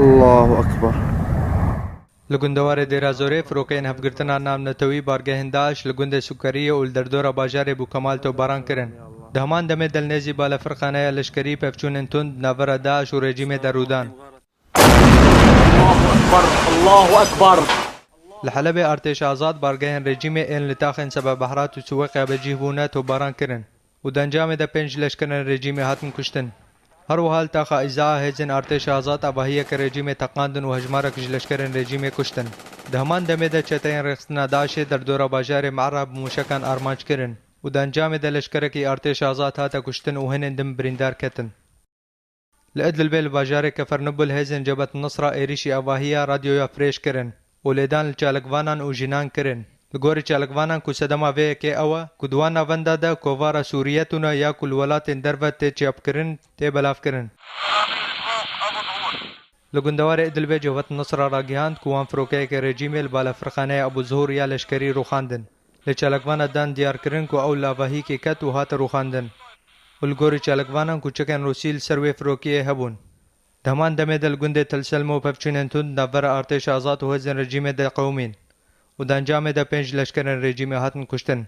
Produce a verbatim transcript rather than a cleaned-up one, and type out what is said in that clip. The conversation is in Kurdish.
Allahu Ekber. Li gundewarê Dêra Zorê firokeyên hevgirtina navnetewî bargehên DAIŞ li gundê Sukeriyê û li derdora bajarê Bûkemal topbaran kirin. Di heman demê de li nêzî balefirxaneya leşkerî pevçûnên tund di navbera DAIŞ û rejîmê de rû dan. Allahu Ekber, Allahu Ekber. Li Helebê artêşa azad bargehên rejîmê ên li taxên Sebebehrat û Siwêqê bicih bûne topbaran kirin û di encamê de pênc leşkerên rejîmê hatin kuştin. Her wiha li taxa Îzaa hêzên artêşa azad avahiyeke rejîmê teqandin û hejmarek ji leşkerên rejîmê kuştin. Di heman demê de çeteyên rêxistina DAIŞê derdora bajarê Me'ra bi mûşekan armanc kirin û di encamê de leşkerekî artêşa azad hate kuştin û hinên din birîndar ketin. Li Idlibê li bajarê Kefernubul hêzên Cebhet Nisra êrîşî avahiya radyoya firêş kirin û lêdan li çalakvanan û jinan kirin. Li gorî çalakvanan ku sedema vê yekê ew e ku di wan navenda de kovara Sûriye tune ya ku li welatên derve tê çapkirin, tê belavkirin. Li gundewarê Idlibê Cebhet Nisra ragihand ku wan firokeyeke rejîmê li balefirxaneya Ebû Zuhûr ya leşkerî rûxandin. Li çalakvana dan diyarkirin ku ew li avahiyekê ket û hate rûxandin û li gorî çalakvanan kûçikên Rûsî li ser wê firokiyê hebûn. Di heman demê de li gundê Tel Selmo pevçûnên tund navbera artêşa azad û hêzên rejîmê de qewimîn û di encamê de pênc leşkerên rejîmê hatin kuştin.